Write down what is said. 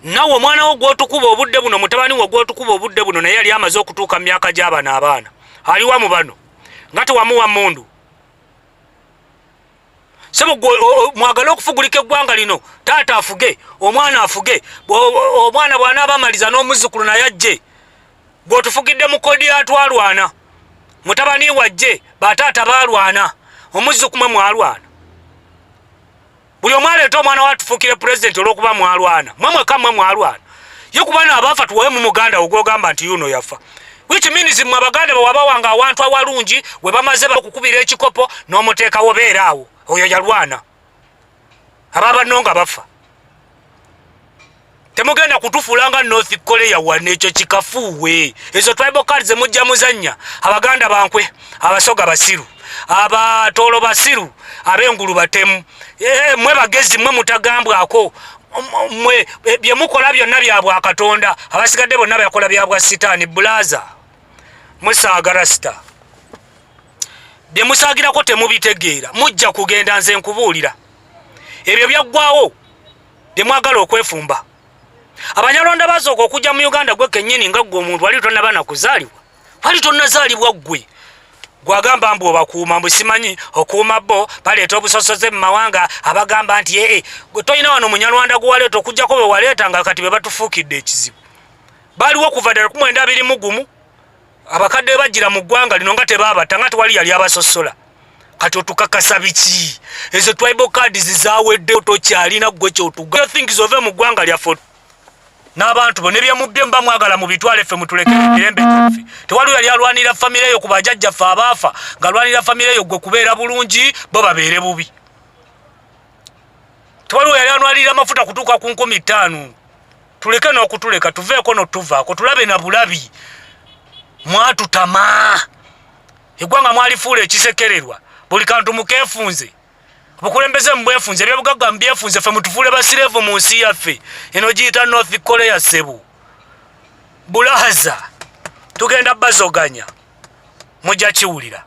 Nawe omwana wo gwotukuba obudde buno, mutabani wo gwotukuba obudde buno, naye yali amaze okutuuka mu myaka gy'abano abaana. Aliwa mu bano nga tewamuwa mundu? Sebo mwagale okufugulika eggwanga lino, taata afuge, omwana afuge, omwana bw'anaaba amaliza n'omuzzukulu naye ajje. Gw'otufugidde mu kodi atwalwana, mutabani wajje, bataata baalwana, omuzzukumwe mwalwana. Buli omu aleeta omwana we atufuukire pulezidenti olw'okuba mwalwana. Mwe mwekka mwe mwalwana. Ye kuba n'abaafa tuwaye mu muganda wo gw'ogamba nti yuno yafa. Which means mwe Abaganda bwe wabawanga awantu awalungi we bamaze bakukubira ekikopo n'omuteekawo beera awo. Oyo yalwana. Aba banno nga bafa. Temugenda kutufuula nga North Korea wano, ekyo kikafuuwe. Ezo tribal cards mujja muzannya. Abaganda bankwe, Abasoga basiru, Abatoolo basiru, ab'engulu batemu. Mwe bagezi, mwe mutagambwako. Mwe bye mukola byonna bya bwa Katonda, abasigadde bonna bakola bya bwa Sitaani. Bulaza musaaga rasita, bye musaagirako temubitegeera, mujja kugenda. Nze nkubuulira, ebyo byaggwawo bye mwagala okwefumba. Abanyarwanda basooka okujja mu Uganda gwe kennyini nga ggwe omuntu wali tonnaba na kuzaalibwa, wali tonnazaalibwa ggwe gwagamba mbu obakuuma, mbu simanyi okuuma bo baleeta obusosoze mu mawanga. Abagamba nti ee, gwe tolina wano Munyarwanda gwewaleeta okujjako bwe waleeta nga kati be batufuukidde ekizibu. Baaliwo kuva ddala ku 921, abakadde bajjira mu ggwanga lino nga tebaabatta, nga tewali yali abasosola. Kati otukakasa biki? Ezo tribal cards zawedde, tokyalina gwe kyotuga things ove mu ggwanga lyaffe n'abantu bo nebyemubye muba mwagala mu bitwale, ffe mutuleke emirembe gyaffe. Tewali yali alwanira famire eyo ku bajjajjaffe abaafa ng'alwanira famire eyo gwe kubeera bulungi, bo babeere bubi. Tewaliwo yali anwalirira amafuta kutuuka ku 5000. Tuleke n'okutuleka, tuveeko n'otuvaako, tulabe na bulabi. Mwatutama, eggwanga mwalifuula ekisekererwa. Buli kantu mukeefunze, obukulembeze mubwefunze, ebyobugagga mubyefunze, ffe mutufuule basireevu mu nsi yaffe eno giyita North Korea. Sebu bulahaza, tugenda bazoganya, mujja kiwulira.